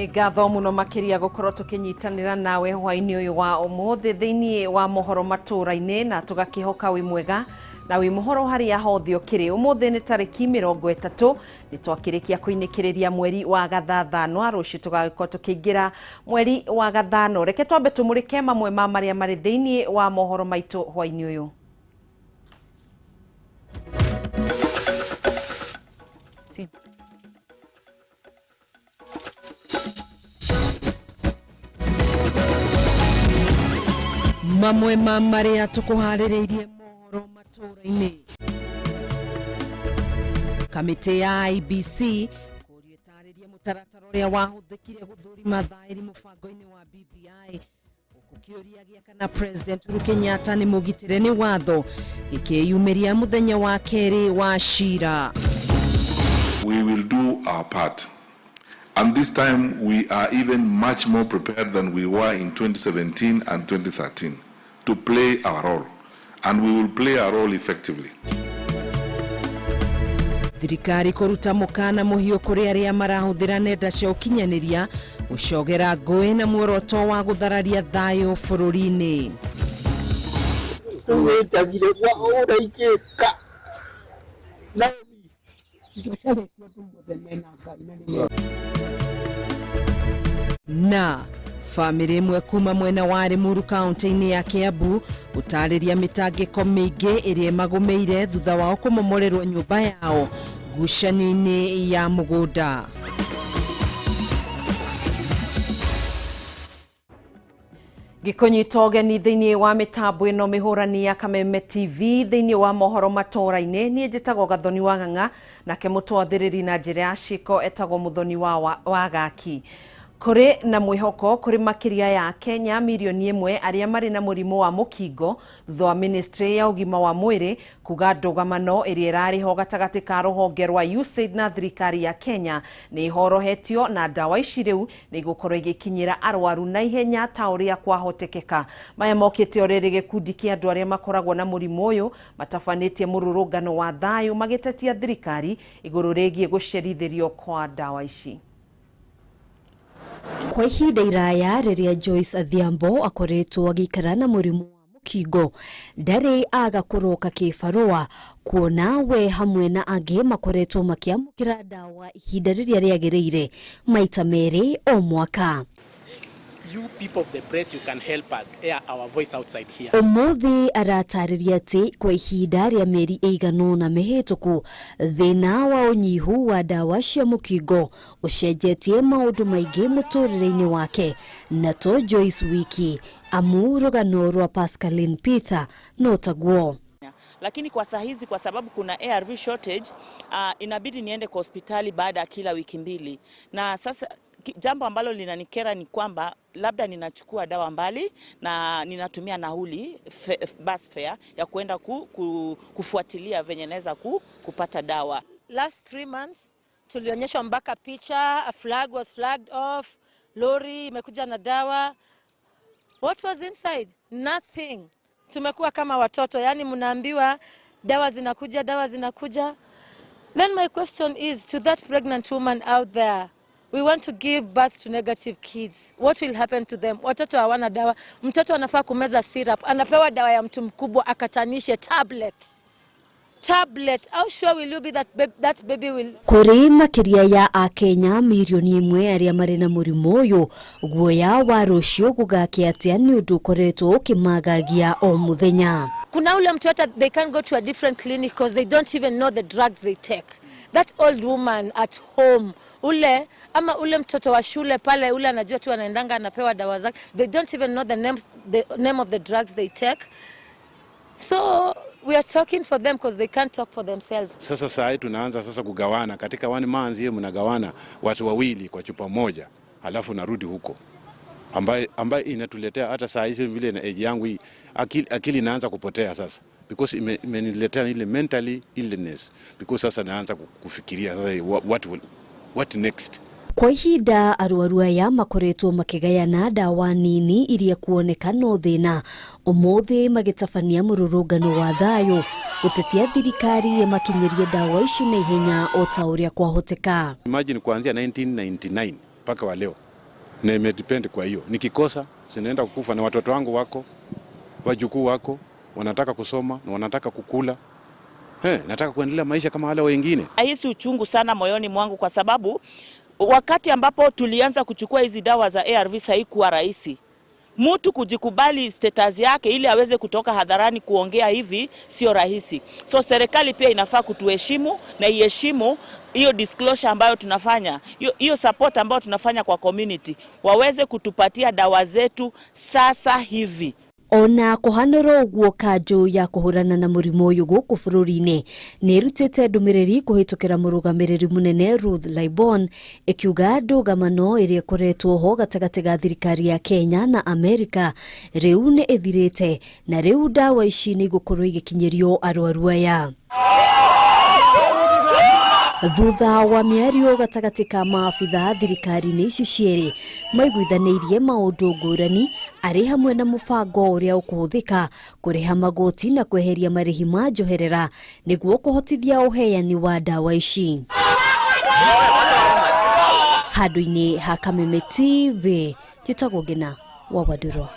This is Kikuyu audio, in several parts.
Nĩ ngatho mũno makĩria gũkorwo tũkĩnyitanĩra nawe hwaĩ-inĩ ũyũ wa ũmũthĩ thĩinĩ wa mohoro matũũra-inĩ, na tũgakĩhoka wĩ mwega na wĩ mũhoro harĩa hothe ũkĩrĩ. Ũmũthĩ nĩ tarĩki 30, nĩ twakĩrĩkia kũinĩkĩrĩria mweri wa gathathano, rũciũ tũgagĩkorwo tũkĩingĩra mweri wa gathano. Reke twambe tũmũrĩke mamwe ma marĩa marĩ thĩinĩ wa mohoro maitũ hwaĩ-inĩ ũyũ. Mamwe ma marĩa tũkũharĩrĩirie mohoro matũũra-inĩ. Kamĩtĩ ya IEBC kũrio ĩtarĩrie mũtaratara ũrĩa wahũthĩkire gũthũrima thaĩri mũbango-inĩ wa BBI, gũkũ kĩũria gĩa kana President Uhuru Kenyatta nĩ mũgitĩre nĩ watho gĩkĩyumĩria mũthenya wa kerĩ wa cira. We will do our part. And this time we are even much more prepared than we were in 2017 and 2013 to play our role. And we will play our role effectively. Thirikari kũruta mũkana mũhiũ kũrĩ arĩa marahũthĩra nenda cia ũkinyanĩria gũcogera ngũĩ na muoroto wa gũthararia thayũ bũrũri-inĩ. Wĩtagire gwa ũraigĩka na bamĩrĩ ĩmwe kuma mwena wa Limuru kaunti-inĩ ya Kiambu gũtarĩria mĩtangĩko mĩingĩ ĩrĩa ĩmagũmĩire thutha wao kũmomorerwo nyũmba yao ngucanio-inĩ ya mũgũnda. Gĩkũnyita ũgeni thĩinĩ wa mĩtambo ĩno mĩhũrani ya Kameme TV thĩinĩ wa mohoro matũũra-inĩ. Niĩ njĩtagwo Gathoni wa Ng'ang'a, nake mũtwathĩrĩri na njĩra ya ciko etagwo Mũthoni wa Gaki. Kũrĩ na mwĩhoko kũrĩ makĩria ya Kenya mirioni 1 arĩa marĩ na mũrimũ wa mũkingo thutha wa ministry ya ũgima wa mwĩrĩ kuga ndũgamano ĩrĩa ĩrarĩho gatagatĩ ka rũhonge rwa USAID na thirikari ya Kenya nĩ ihorohetio na ndawa ici rĩu nĩ igũkorwo igĩkinyĩra arwaru na ihenya ta ũrĩa kwahotekeka. Maya mokĩte o rĩrĩ gĩkundi kĩa andũ arĩa makoragwo na mũrimũ ũyũ matabanĩtie mũrũrũngano wa thayũ magĩtetia thirikari igũrũ rĩgiĩ gũcerithĩrio kwa ndawa ici. Kwa ihinda iraya rĩrĩa Joyce Adhiambo akoretwo agĩikara na mũrimũ wa mũkingo, ndarĩ aga kũroka kĩbarũa kuona we hamwe na angĩ makoretwo makĩamũkĩra ndawa ihinda rĩrĩa rĩagĩrĩire maita merĩ o mwaka. You people of the press, you can help us air our voice outside here. Ũmũthĩ aratarĩria atĩ kwa ihinda rĩa mĩeri ĩigana ũna mĩhĩtũku, thĩna wa ũnyihu wa ndawa cia mũkingo ũcenjetie maũndũ maingĩ mũtũrĩre-inĩ wake, na to Joyce wiki amu rũgano rwa Pascaline Peter no taguo. Lakini kwa saa hizi kwa sababu kuna ARV shortage, inabidi niende kwa hospitali baada ya kila wiki 2. Na sasa jambo ambalo linanikera ni kwamba labda ninachukua dawa mbali na ninatumia nauli bus fare ya kuenda kufuatilia venye naweza kupata dawa. Last 3 months tulionyeshwa mpaka picha, a flag was flagged off, lori imekuja na dawa. What was inside? Nothing. Tumekuwa kama watoto, yani mnaambiwa dawa zinakuja, dawa zinakuja. Then my question is to that pregnant woman out there, we want to give birth to negative kids. What will happen to them? Watoto hawana dawa. Mtoto anafaa kumeza syrup, anapewa dawa ya mtu mkubwa akatanishe tablet. Tablet. How sure will you be that that baby will? Kũrĩ makĩria ya Akenya mirioni 1 arĩa marĩ na mũrimũ ũyũ, guoya wa rũciũ gũgakĩa atĩa nĩ ũndũ ũkoretwo ũkĩmagagia o mũthenya. Kuna ule mtu hata they can't go to a different clinic because they don't even know the drugs they take. That old woman at home, ule ama ule mtoto wa shule pale, ule anajua tu anaendanga anapewa dawa zake. They don't even know the name of the drugs they take. So we are talking for them because they can't talk for themselves. Sasa saa hii tunaanza sasa kugawana katika 1 month hiyo, mnagawana watu wawili kwa chupa moja, alafu narudi huko, ambaye inatuletea hata saa hizi vile na age yangu hii akili inaanza kupotea sasa, because imeniletea ile mentally illness, because sasa naanza kufikiria sasa what next. Kwa ihinda arwaru aya makoretwo makĩgayana ndawa nini iria kuoneka no thĩna, ũmũthĩ magĩtabania mũrũrũngano wa thayũ gũtetia thirikari ĩmakinyĩrie ndawa ici na ihenya o ta ũrĩa kwahoteka. Imagine kuanzia 1999 mpaka wa leo Na imedepend kwa hiyo. Nikikosa sinaenda kukufa, na watoto wangu wako, wajukuu wako, wanataka kusoma na wanataka kukula. Nataka kuendelea maisha kama wale wengine. Nahisi uchungu sana moyoni mwangu kwa sababu wakati ambapo tulianza kuchukua hizi dawa za ARVs haikuwa rahisi. Mtu kujikubali status yake ili aweze kutoka hadharani kuongea hivi sio rahisi. So serikali pia inafaa kutuheshimu na iheshimu hiyo disclosure ambayo tunafanya, hiyo support ambayo tunafanya kwa community, waweze kutupatia dawa zetu sasa hivi. Ona kuhanũra ũguo kanjũ ya kũhũrana na mũrimũ ũyũ gũkũ bũrũri-inĩ nĩ ĩrutĩte ndũmĩrĩri kũhĩtũkĩra mũrũgamĩrĩri mũnene Ruth Laibon ĩkiuga ndũgamano ĩrĩa ĩkoretwo ho gatagatĩ ga thirikari ya Kenya na Amerika rĩu nĩ ĩthirĩte na rĩu ndawa ici nĩ igũkorwo igĩkinyĩrio arwaru aya. Thutha wa mĩario gatagatĩ ka maabitha thirikari-inĩ ici cierĩ maiguithanĩirie maũndũ ngũrani arĩ hamwe na mũbango ũrĩa ũkũhũthĩka kũrĩha magoti na kweheria marĩhi ma njoherera nĩguo kũhotithia ũheani wa ndawa ici. Handũ-inĩ ha Kameme TV, njĩtagwo Ngina wa Waduro.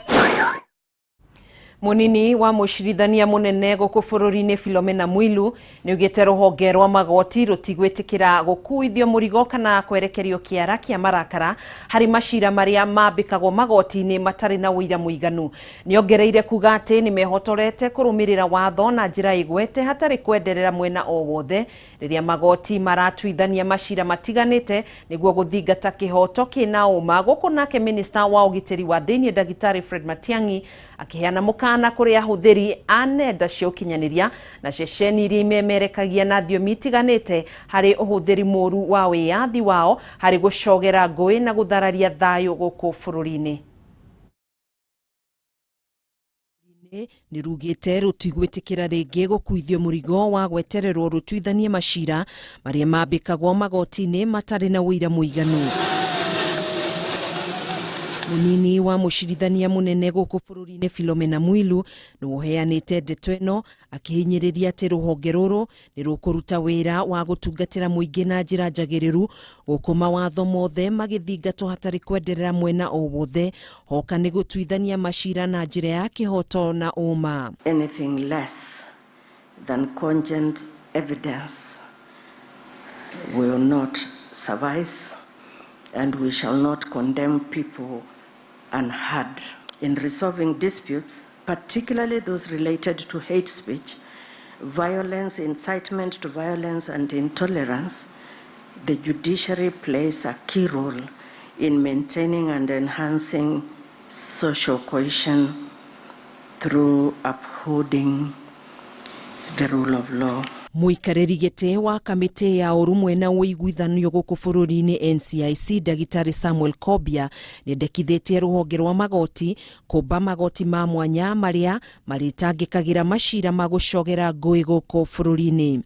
Munini wa mucirithania munene guku bururi-ini Philomena Mwilu niugite ruhonge rwa magoti rutigwitikira gukuithio murigo kana kwerekerio kiara kia marakara hari macira maria mambikagwo magoti-ini matari na uira muiganu. Niongereire kuga ati nimehotorete kurumirira watho na njira igwete hatari kwenderera mwena o wothe riria magoti maratuithania macira matiganite niguo guthingata kihoto kina uma. Guku nake minister wa ugitiri wa thiini Ndagitari Fred Matiang'i akiheana mukana kuri ahuthiri a nenda cia ukinyaniria na ceceni iria imemerekagia na thiomi itiganite hari uhuthiri muru wa wiyathi wao hari gucogera ngui na guthararia thayu guku bururi-ini. Nĩ rugĩte rũtigwĩtĩkĩra rĩngĩ gũkuithio mũrigo wa gwetererwo rũtuithanie macira marĩa mambĩkagwo magoti-inĩ matarĩ na ũira mũiganu. Munini wa mucirithania munene guku bururi-ini Philomena Mwilu ni uheanite ndeto ino akihinyiriria ati ruhonge ruru ni rukuruta wira wa gutungatira muingi na njira njagiriru guku mawatho mothe magithingatwo hatari kwenderera mwena o wothe hoka ni gutuithania macira na njira ya kihoto na uma. Anything less than cogent evidence will not suffice, and we shall not condemn people unheard. In resolving disputes, particularly those related to hate speech, violence, incitement to violence, and intolerance, the judiciary plays a key role in maintaining and enhancing social cohesion through upholding the rule of law. Muikarĩri gĩtĩ wa kamĩtĩ ya ũrũmwe na ũiguithanio gũkũ bũrũri-inĩ NCIC Ndagĩtarĩ Samuel Kobia nĩendekithĩtie rũhonge rwa magoti kũmba magoti ma mwanya marĩa marĩtangĩkagĩra macira ma gũcogera ngũĩ gũkũ bũrũri-inĩ.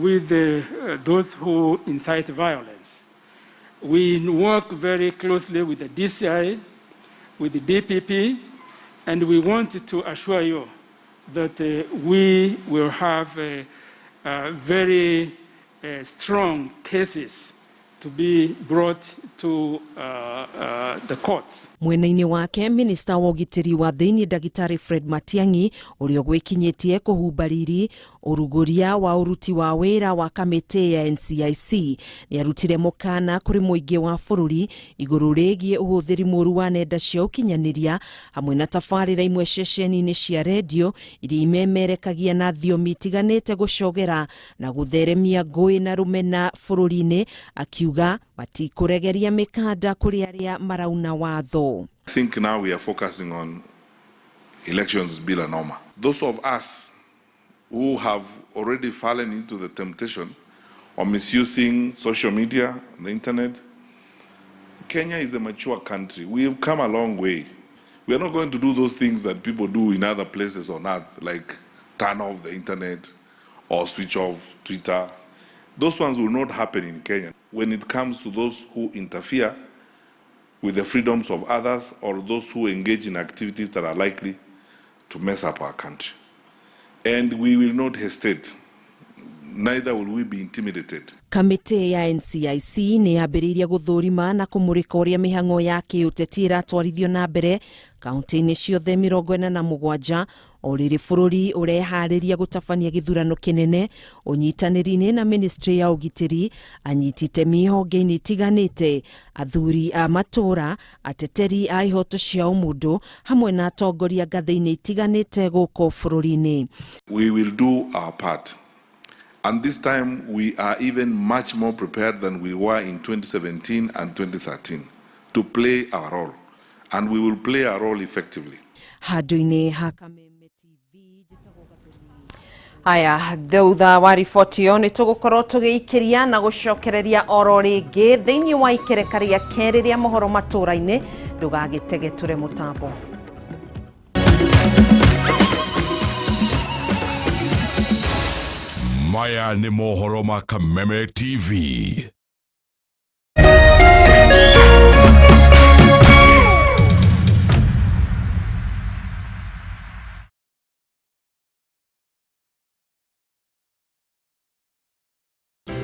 With those who incite violence, we work very closely with the DCI, with the DPP, and we want to assure you that we will have very strong cases to be brought to the courts. Mwena-inĩ wake minister wa ũgitĩri wa thĩinĩ Ndagĩtarĩ Fred Matiang'i ũrĩa ũgwĩkinyĩtie kũhumba riri ũrugũria wa ũruti wa wĩra wa kamĩtĩ ya NCIC nĩarutire mũkana kũrĩ mũingĩ wa bũrũri igũrũ rĩgiĩ ũhũthĩri mũru wa nenda cia ũkinyanĩria hamwe na tabarĩra imwe ceceni-inĩ cia redio iria imemerekagia na thiomi itiganĩte gũcogera na gũtheremia ngũĩ na rũmena bũrũri-inĩ, akiuga matikũregeria mikanda kũrĩ arĩa marauna watho. I think now we are focusing on elections bill and norma. Those of us who have already fallen into the temptation of misusing social media and the internet, Kenya is a mature country. We have come a long way. We are not going to do those things that people do in other places on earth, like turn off the internet or switch off Twitter. Those ones will not happen in Kenya. When it comes to those who interfere with the freedoms of others or those who engage in activities that are likely to mess up our country. And we will not hesitate. Neither will we be intimidated. Kamĩtĩ ya NCIC nĩ yambĩrĩirie gũthũrima na kũmũrĩka ũrĩa mĩhang'o ya kĩũteti ĩratwarithio na mbere kaunti-inĩ ciothe 47 o rĩrĩ bũrũri ũreharĩria gũtabania gĩthurano kĩnene ũnyitanĩri-inĩ na ministry ya ũgitĩri, anyiti itemi honge-inĩ itiganĩte, athuri a matũũra, ateteri a ihoto cia ũmũndũ hamwe na atongoria ngathĩ-inĩ itiganĩte gũkũ bũrũri-inĩ. We will do our part. And this time we are even much more prepared than we were in 2017 and 2013 to play our role. And we will play our role effectively. Handũ-inĩ ha Kameme TV njĩtagwo Gathoni. Haya, thutha wa riboti ĩyo nĩ tũgũkorwo tũgĩikĩria na gũcokereria oro rĩngĩ thĩinĩ wa ikereka rĩa kerĩ rĩa mohoro matũũra-inĩ. Ndũgagĩtege tũre mũtambo. Maya nĩ mohoro ma Kameme TV.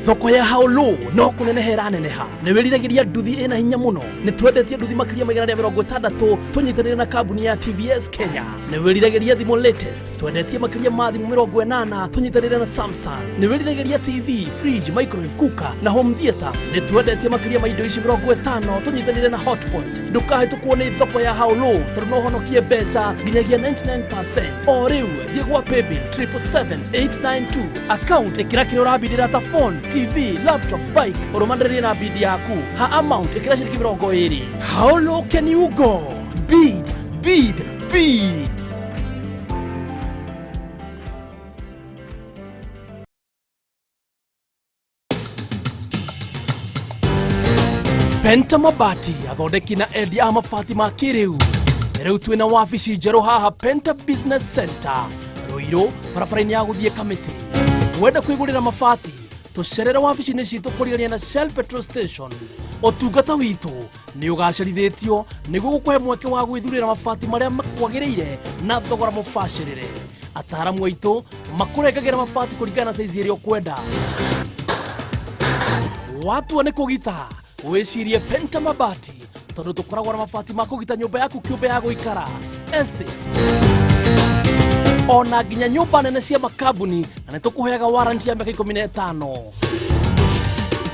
Thoko ya haulu no kuneneha ĩraneneha. Nĩ wĩriragĩria nduthi ĩna hinya mũno. Nĩ twendetie nduthi makĩria ma 160 tũnyitanĩire na kambuni ya TVS Kenya. Nĩ wĩriragĩria thimũ latest, twendetie makĩria ma thimũ 80 tũnyitanĩire na Samsung. Nĩ wĩriragĩria TV, fridge, microwave, cooker na home theater. Nĩ twendetie makĩria ma indo ici 50 tũnyitanĩire na Hotpoint. Ndũkahĩtũkwo nĩ thoko ya haulu tondũ no ũhonokie mbeca nginyagia 99%. O rĩu thiĩ gwa paybill 777 892 account, ĩkĩra kĩrĩa ũrabindĩra ta phone, TV, laptop, bike, ũrũmanĩrĩrie na bid yaku. Ha amount ĩkĩra ciringi 20. How low can you go? Bid, bid, bid. Penta Mabati, athondeki na endia a mabati ma kĩrĩu. Rĩu twĩna wabici njerũ haha Penta Business Center, Ruiru, barabara-inĩ ya gũthiĩ Kamĩtĩ. Wenda kwĩgũrĩra mabati, tũcerere wabici-inĩ citũ kũrigania na Shell Petrol Station. Ũtungata witũ nĩ ũgacerithĩtio nĩguo gũkũhe mweke wa gwĩthurĩra mabati marĩa makwagĩrĩire na thogora mũbacĩrĩre. Ataaramu aitũ makũrengagĩra mabati kũringana na saizi ĩrĩa ũkwenda. Watua nĩ kũgita, wĩcirie Penta Mabati tondũ tũkoragwo na mabati ma kũgita nyũmba yaku kĩũmbe ya gũikara, estates, ona nginya nyũmba nene cia makambuni, na nĩ tũkũheaga warranty ya mĩaka 15.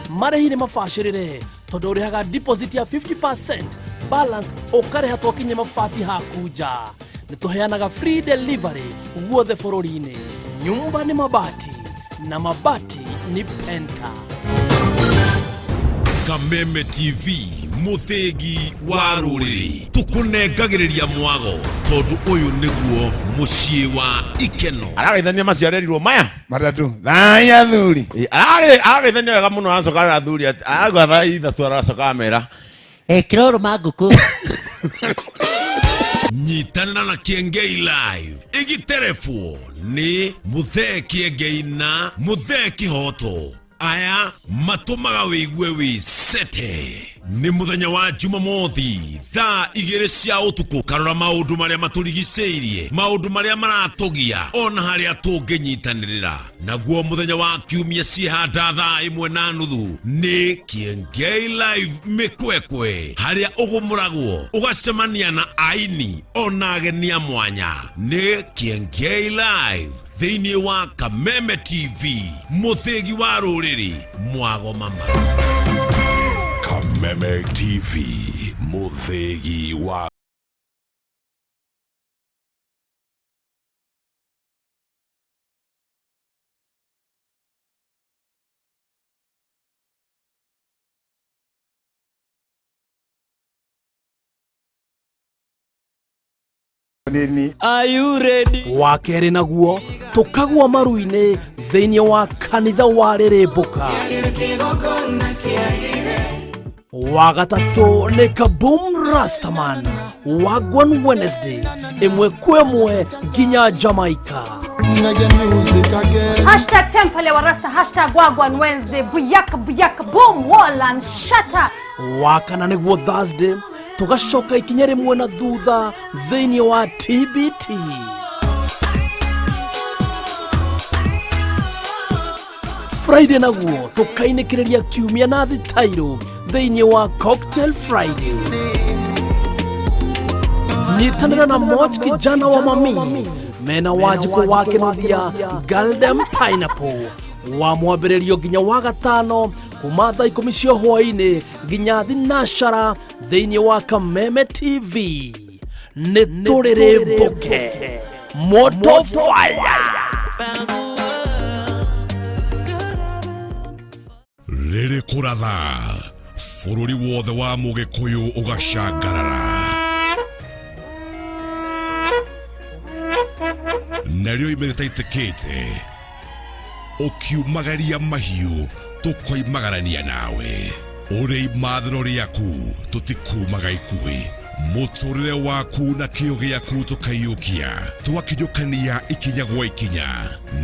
Marĩhi nĩ mabacĩrĩre tondũ ũrĩhaga deposit ya 50%, balance ũkarĩha twakinyia mabati haku nja. Nĩ tũheanaga free delivery guothe bũrũri-inĩ. Nyumba nĩ mabati na mabati ni Penta. Kameme TV, muthegi wa rũrĩrĩ, tũkũnengagĩrĩria mwago tondũ ũyũ nĩguo mũciĩ wa ikeno. Aragaithania macio arerirwo maya matatu thaya thuri. Aragaithania wega mũno, aracoka arera thuri arauga thaa ithatũ, aracoka amera ekĩra ũrũma ngũkũ. Nyitanĩra na Kĩengei Live ĩgĩterebwo nĩ Mũthee Kĩengei na Mũthee Kĩhoto. Aya matũmaga wĩigue wĩ sete. Nĩ mũthenya wa Jumamothi thaa 2 cia ũtukũ. Karora maũndũ marĩa matũrigicĩirie, maũndũ marĩa maratũgia, ona harĩa tũngĩnyitanĩrĩra. Naguo mũthenya wa kiumia ciĩhanda thaa 1:30 nĩ Kĩengei Live mĩkwekwe, harĩa ũgũmũragwo ũgacemania na aini ona ageni a mwanya. Nĩ Kĩengei Live thĩinĩ wa Kameme TV, mũthĩgi wa rũrĩrĩ, mwago mama. Kameme TV, mũthĩgi wa Are you ready? Wa kerĩ naguo tũkagwa maru-inĩ thĩinĩ wa kanitha wa Rĩrĩmbũka. Wa gatatũ nĩ Kaboom Rastaman Wagwan Wednesday ĩmwe kwa ĩmwe nginya Jamaica. Hashtag Temple wa Rasta, hashtag Wagwan Wednesday, buyaka buyaka boom wall and shatter. Wa kana nĩguo Thursday tũgacoka ikinya rĩmwe na thutha thĩinĩ wa TBT. Friday naguo tũkainĩkĩrĩria kiumia na thitairũ thĩinĩ wa Cocktail Friday. Nyitanĩra na Moch kijana wa mami mena Wanjikũ wa Kĩnuthia Galdem Pineapple wa mwambĩrĩrio nginya wa gatano kuma thaa 10 cia hwaĩ-inĩ nginya thinacara thĩinĩ wa Kameme TV. Nĩ tũrĩrĩmbũke moto fire. Rĩrĩ kũratha bũrũri wothe wa mũgĩkũyũ ũgacangarara narĩo ime rĩtaitĩkĩte ũkiumagaria mahiũ tũkoimagarania nawe ũrĩ imathĩro rĩaku tũtikumaga ikuhĩ mũtũrĩre waku na kĩo gĩaku tũkaiyũkia twakinyũkania ikinya gwa ikinya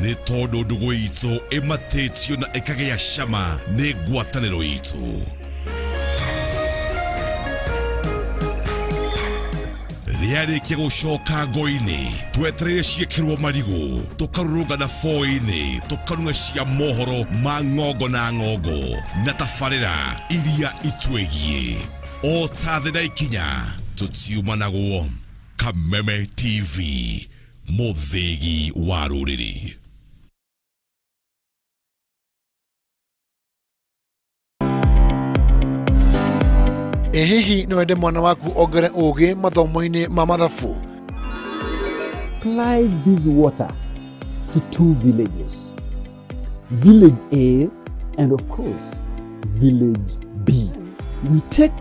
nĩ tondũ ndũgũ itũ ĩmatĩtio na ĩkagĩa cama nĩ ngwatanĩro itũ. Rĩarĩkia gũcoka ngo-inĩ twetereire ciĩkĩrwo marigũ tũkarũrũngana boi-inĩ tũkarung'a cia mohoro ma ng'ongo na ng'ongo na tabarĩra iria itwĩgiĩ o ta thĩ na ikinya tũtiumanagwo. Kameme TV, mũthĩgi wa rũrĩrĩ. Ĩ hihi no wende mwana waku ongere ũgĩ mathomo-inĩ ma mathabu? Supply this water to two villages, Village A and of course, Village B. We take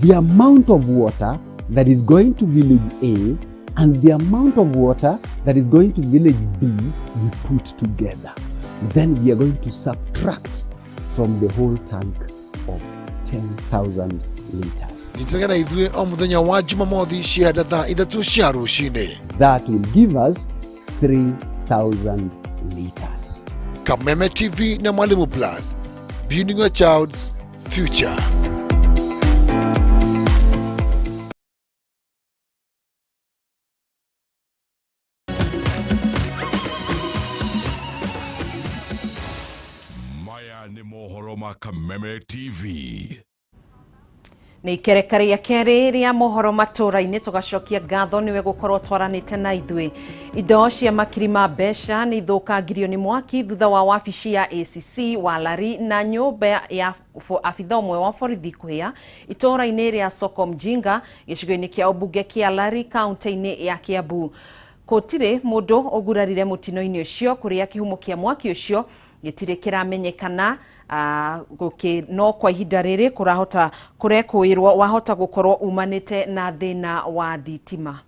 the amount of water that is going to Village A and the amount of water that is going to Village B, we put together. Then we are going to subtract from the whole tank of 10,000 liters. Nyitanĩra na ithuĩ o mũthenya wa Jumamothi cianda thaa 3 cia rũcinĩ. That will give us 3,000 liters. Kameme TV na Mwalimu Plus, building your child's future. Maya nĩ mohoro ma Kameme TV. Nĩ ikereka rĩa kerĩ rĩa mohoro matũra-inĩ tũgacokia ngatho nĩwe gũkorwo twaranĩte na ithuĩ. Indo cia makiri ma mbeca nĩ ithũkangirio nĩ mwaki thutha wa wabici ya ACC wa Lari na nyũmba ya abitha ũmwe wa borithi kũhĩa itũra-inĩ rĩa Soko Mjinga gĩcigo-inĩ kĩa ũmbunge kĩa Lari kaunti-inĩ ya Kiambu. Gũtirĩ mũndũ ũgurarire mũtino-inĩ ũcio kũrĩa kĩhumo kĩa mwaki ũcio gĩtirĩ kĩramenyekana no kwa ihinda rĩrĩ kũrahota kũrekũĩrwo wahota gũkorwo umanĩte na thĩna wa thitima.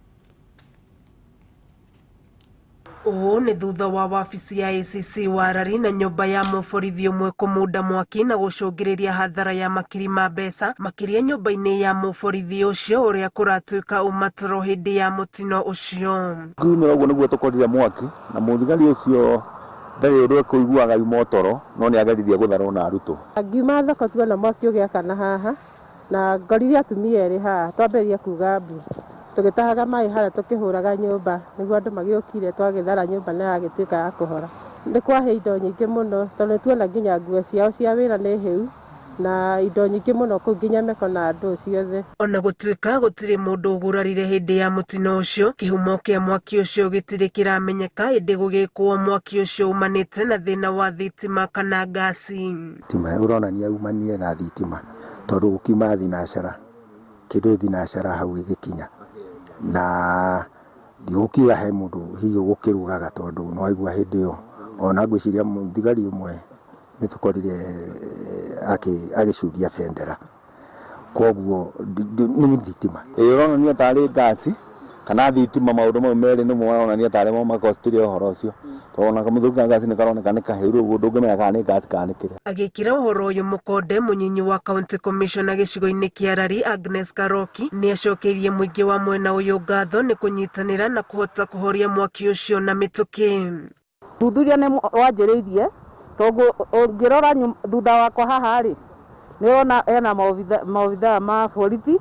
Ũũ nĩ thutha wa wabici ya ACC wa Rari na nyũmba ya mũborithi ũmwe kũmunda mwaki na gũcũngĩrĩria hathara ya makiri ma mbeca makĩria nyũmba-inĩ ya mũborithi ũcio ũrĩa kũratuĩka ũmatoro hĩndĩ ya mũtino ũcio. Kiumĩra ũguo nĩguo tũkorire mwaki na mũthigari ũcio ndarĩ ũndũ ekũiguaga yuma toro no nĩ ageririe gũtharwo na arutwo. Ngiuma thoko tuona mwaki ũgĩakana haha na ngorire atumia erĩ haha twambĩrĩria kuga mbu tũgĩtahaga maĩ harĩa tũkĩhũraga nyũmba nĩguo andũ magĩũkire twagĩthara nyũmba na yagĩtuĩka ya kũhora. Nĩ kwahĩa indo nyingĩ mũno tondũ nĩtuona nginya nguo ciao cia wĩra nĩ hĩu na indo nyingĩ mũno kũu nginya meko na andũ ciothe. Ona gũtuĩka gũtirĩ mũndũ ũgurarire hĩndĩ ya mũtino ũcio, kĩhumo kĩa mwaki ũcio gĩtirĩ kĩramenyeka ĩndĩ gũgĩkwo mwaki ũcio umanĩte na thĩna wa thitima kana ngasi. Thitima ũronania umanire na thitima tondũ gũkiuma thinacara kĩndũ thinacara hau gĩgĩkinya na ndigũkiuga he mũndũ hihi ũgũkĩrugaga tondũ nĩwaigua hĩndĩ ĩyo ona ngwĩciria mũthigari ũmwe nĩ tũkorire agĩcuria bendera koguo nĩ thitima. Ĩĩ ũronania tarĩ ngasi kana thitima maũndũ mau merĩ nĩmo maronania tarĩ mo makostire ũhoro ũcio tondũ ona kamũthũki ka ngasi nĩ karoneka nĩ kahĩu rĩu ũguo ndũngĩmenya kana nĩ ngasi kana nĩ kĩrĩa. Agĩkĩra ũhoro ũyũ mũkonde mũnyinyi wa county commissioner gĩcigo-inĩ kĩa Lari Agnes Karoki nĩ acokeirie mũingĩ wa mwena ũyũ ngatho nĩ kũnyitanĩra na kũhota kũhoria mwaki ũcio na mĩtũkĩ. Thuthuria nĩ wanjĩrĩirie tondũ ũngĩrora thutha wakwa haha rĩ nĩ ũrona ena maobithaa ma borithi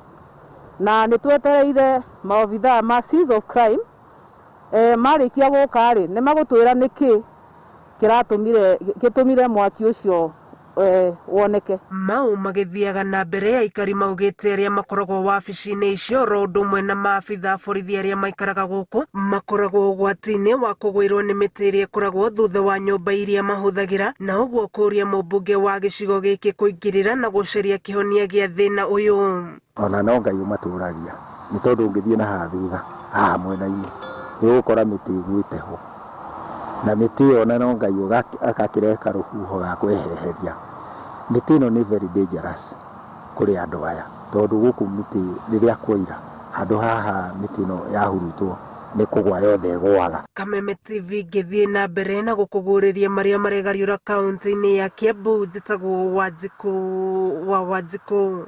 na nĩ twetereire maobithaa ma scenes of crime marĩkia gũka rĩ nĩ magũtwĩra nĩkĩ kĩratũmire gĩtũmire mwaki ũcio woneke. Mau magĩthiaga na mbere aikari maugĩte arĩa makoragwo wabici-inĩ icio oro ũndũ ũmwe na maabitha a borithi arĩa maikaraga gũkũ makoragwo ũgwati-inĩ wa kũgwĩrwo nĩ mĩtĩ ĩrĩa ĩkoragwo thutha wa nyũmba iria mahũthagĩra, na ũguo kũria mũmbunge wa gĩcigo gĩkĩ kũingĩrĩra na gũcaria kĩhonia gĩa thĩna ũyũ. Ona no Ngai ũmatũragia nĩ tondũ ũngĩthiĩ na haha thutha haha mwena-inĩ nĩ ũgũkora mĩtĩ ĩgwĩte ho, na mĩtĩ ĩyo ona no Ngai agakĩreka rũhuho ga kweheheria. Mĩtĩ ĩno nĩ very dangerous kũrĩ andũ aya tondũ gũkũ mĩtĩ rĩrĩa kwaira handũ haha mĩtĩ ĩno yahurutwo nĩ kũgwa yothe ĩgũaga. Kameme TV ngĩthiĩ na mbere na gũkũgũrĩria marĩa maregariũra kaunti-inĩ ya Kiambu. Njĩtagwo Wanjikũ wa Wanjikũ.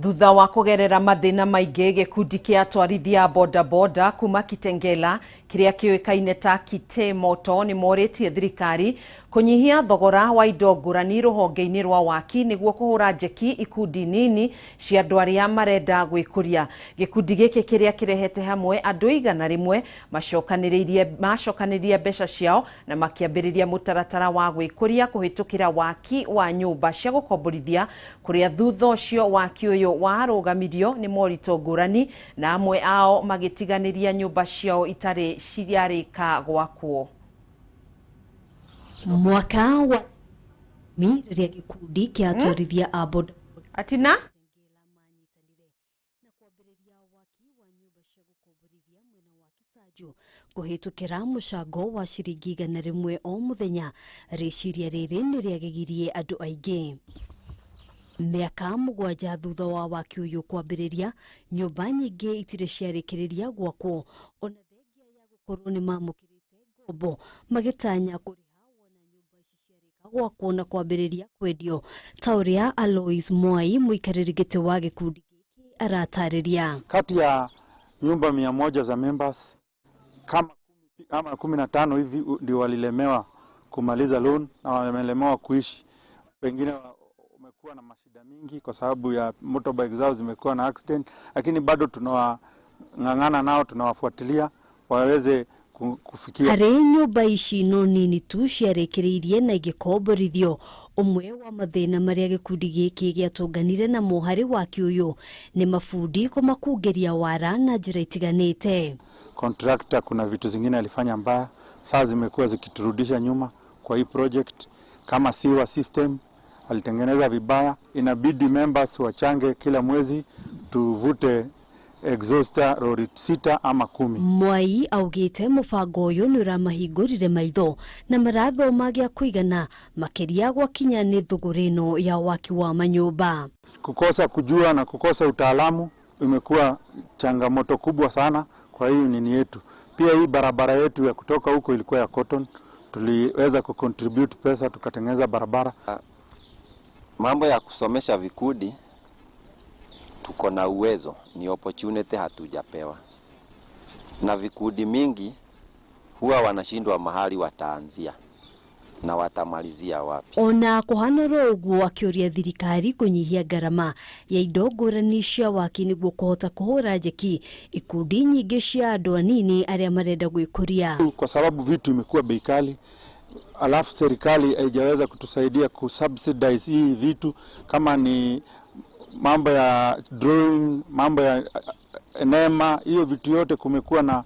Thutha wa kũgerera mathĩna maingĩ, gĩkundi kĩa atwarithia bodaboda kuma Kitengela kĩrĩa kĩũĩkaine ta Kite Moto nĩ morĩtie thirikari kũnyihia thogora wa indo ngũrani rũhonge-inĩ rwa waki nĩguo kũhũra njeki ikundi nini cia andũ arĩa marenda gwĩkũria. Gĩkundi gĩkĩ kĩrĩa kĩrehete hamwe andũ 100 macokanĩrĩrie mbeca ciao na makĩambĩrĩria mũtaratara wa gwĩkũria kũhĩtũkĩra waki wa nyũmba cia gũkomborithia, kũrĩa thutha ũcio waki ũyũ warũgamirio nĩ moritũ ngũrani na amwe ao magĩtiganĩria nyũmba ciao itarĩ ciarĩka gwakwo. Mwaka wa mi rĩrĩa gĩkundi kĩa atwarithia a boda atina kũhĩtũkĩra mũcango wa ciringi 100 o mũthenya, rĩciria rĩrĩ nĩ rĩagegirie andũ aingĩ. Mĩaka 7 thutha wa waki ũyũ kwambĩrĩria, nyũmba nyingĩ itirĩ ciarĩkĩrĩria gwakwo, ona thengia ya gũkorwo nĩ mamũkĩrĩte ngombo magĩtanya kũrĩha wona nyũmba ici ciarĩka gwakwo na kwambĩrĩria kwendio, ta ũrĩa Alois Mwai mũikarĩri gĩtĩ wa gĩkundi gĩkĩ aratarĩria. Kati ya nyumba 100 za members kama 15 hivi ndio walilemewa kumaliza loan na wamelemewa kuishi. Wengine wamekuwa na mashida mingi kwa sababu ya motorbike zao zimekuwa na accident, lakini bado tunawang'ang'ana nao, tunawafuatilia waweze kufikia. Harĩ nyũmba ici no nini tu ciarĩkĩrĩirie na igĩkomborithio. Ũmwe wa mathĩna marĩa gĩkundi gĩkĩ gĩatũnganire namo harĩ waki ũyũ nĩ mabundi kũmakungĩria wara na njĩra itiganĩte. Contractor kuna vitu zingine alifanya mbaya, saa zimekuwa zikiturudisha nyuma kwa hii project. Kama sewer system alitengeneza vibaya, inabidi members wachange kila mwezi tuvute exhauster lori 6 ama 10. Mwai augite mũbango ũyũ nĩ ũramahingũrire maitho na marathoma gĩa kũigana makĩria gwakinya nĩ thũgũrĩ ĩno ya waki wa manyũmba. Kukosa kujua na kukosa utaalamu imekuwa changamoto kubwa sana kwa hii nini yetu. Pia hii barabara yetu ya kutoka huko ilikuwa ya cotton, tuliweza kucontribute pesa tukatengeneza barabara. Mambo ya kusomesha vikundi tuko na uwezo, ni opportunity hatujapewa. Na vikundi mingi huwa wanashindwa mahali wataanzia na watamalizia wapi. Ona kuhana ũguo akĩũria thirikari kũnyihia ngarama ya indo ngũrani cia waki nĩguo kũhota kũhũra njeki ikundi nyingĩ cia andũ anini arĩa marenda gwĩkũria. Kwa sababu vitu imekuwa bei kali, alafu serikali haijaweza kutusaidia kusubsidize hii vitu, kama ni mambo ya drawing, mambo ya NEMA, hiyo vitu yote kumekuwa na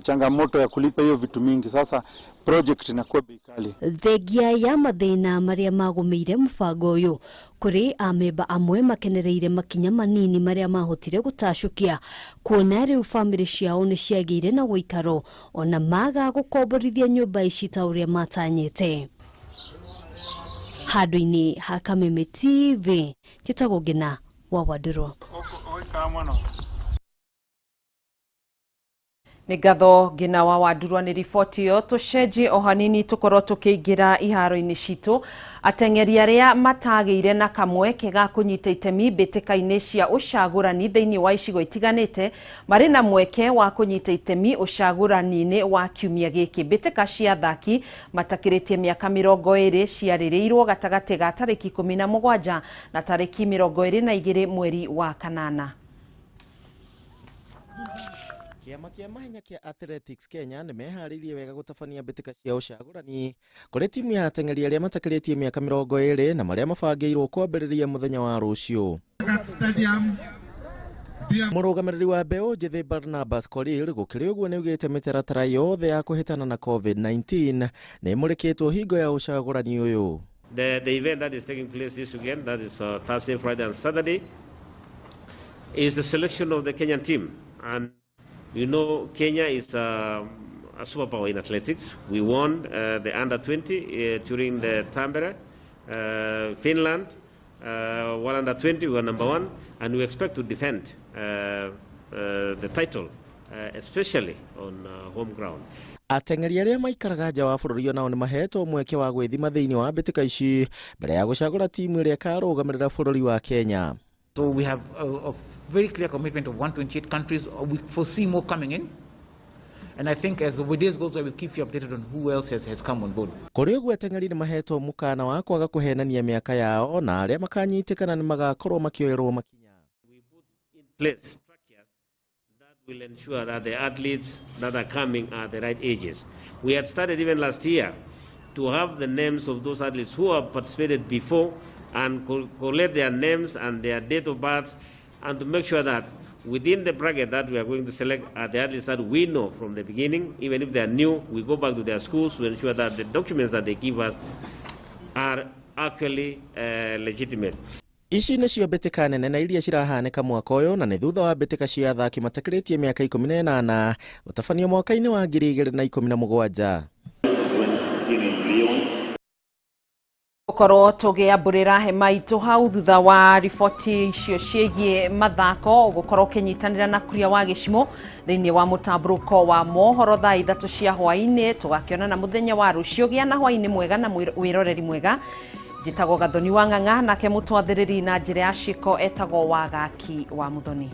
changamoto ya kulipa hiyo vitu mingi. Sasa project inakuwa bei kali. Thengia ya mathĩna marĩa magũmĩire mũbango ũyũ, kũrĩ amemba amwe makenereire makinya manini marĩa mahotire gũtacũkia kuona rĩu bamĩrĩ ciao nĩ ciagĩire na ũikaro ona maga gũkomborithia nyũmba ici ta ũrĩa matanyĩte. Handũ-inĩ ha Kameme TV, njĩtagwo Ngina wa Wandũrũ. Nĩ ngatho Ngina wa Wandurwa nĩ riboti ĩyo. Tũcenjie o hanini tũkorwo tũkĩingĩra iharo-inĩ citũ. Ateng'eri arĩa matagĩire na kamweke ga kũnyita itemi mbĩtĩka-inĩ cia ũcagũrani thĩinĩ wa icigo itiganĩte marĩ na mweke wa kũnyita itemi ũcagũrani-inĩ wa kiumia gĩkĩ. Mbĩtĩka cia athaki matakĩrĩtie mĩaka 20 ciarĩrĩirwo gatagatĩ ga tarĩki 17 na tarĩki 22 mweri wa kanana. Kĩama kĩa mahenya kĩa Athletics Kenya nĩ meharĩirie wega gũtabania mbĩtĩka cia ũcagũrani kũrĩ timu ya ateng'eri arĩa matakĩrĩtie mĩaka 20 na marĩa mabangĩirwo kwambĩrĩria mũthenya wa rũciũ. Mũrũgamĩrĩri wa mbeũ njĩthĩ Barnabas Korir gũkĩrĩ ũguo nĩaugĩte mĩtaratara yothe ya kũhĩtana na COVID-19 nĩ ĩmũrĩkĩtwo hingo ya ũcagũrani ũyũ. The event that is taking place this weekend, that is Thursday, Friday and Saturday, is the selection of the Kenyan team. And you know, Kenya is a superpower in athletics. We won the under-20 during the Tampere, Finland, 1 under 20, we were number 1, and we expect to defend the title, especially on home ground. Ateng'eri arĩa maikaraga nja wa bũrũri onao nĩ mahetwo mweke wa gwĩthima thĩinĩ wa mbĩtĩka ici mbere ya gũcagũra timu ĩrĩa ĩkarũgamĩrĩra bũrũri wa Kenya. So we have a very clear commitment of 128 countries. We foresee more coming in. And I think as the days goes by, we'll keep you updated on who else has come on board. Kũrĩ ũguo ateng'eri nĩ mahetwo mũkana wa kwaga kũhenania mĩaka yao na arĩa makanyitĩkana nĩ magakorwo makĩoerwo makinya. We put in place structures that will ensure that the athletes that are coming are the right ages. We had started even last year to have the names of those athletes who have participated before and collect their names and their date of birth, and to make sure that within the bracket that we are going to select are the athletes that we know from the beginning. Even if they are new, we go back to their schools to ensure that the documents that they give us are actually legitimate. Ici nĩcio mbĩtĩka nene na iria cirahanĩka mwaka ũyũ na nĩ thutha wa mbĩtĩka cia athaki matakĩrĩtie mĩaka 18 gũtabanio mwaka-inĩ wa 2017. Gũkorwo tũgĩambũrĩra hema itũ hau thutha wa riboti icio ciĩgiĩ mathako ũgũkorwo ũkĩnyitanĩra na Kuria wa Gĩcimo thĩinĩ wa mũtambũrũko wa mohoro thaa 3 cia hwaĩ-inĩ. Tũgakĩonana mũthenya wa rũciũ. Gĩa na hwaĩ-inĩ mwega na wĩroreri mwega. Njĩtagwo Gathoni wa Ng'ang'a, nake mũtwathĩrĩri na njĩra ya ciĩko etagwo Wagaki wa Muthoni.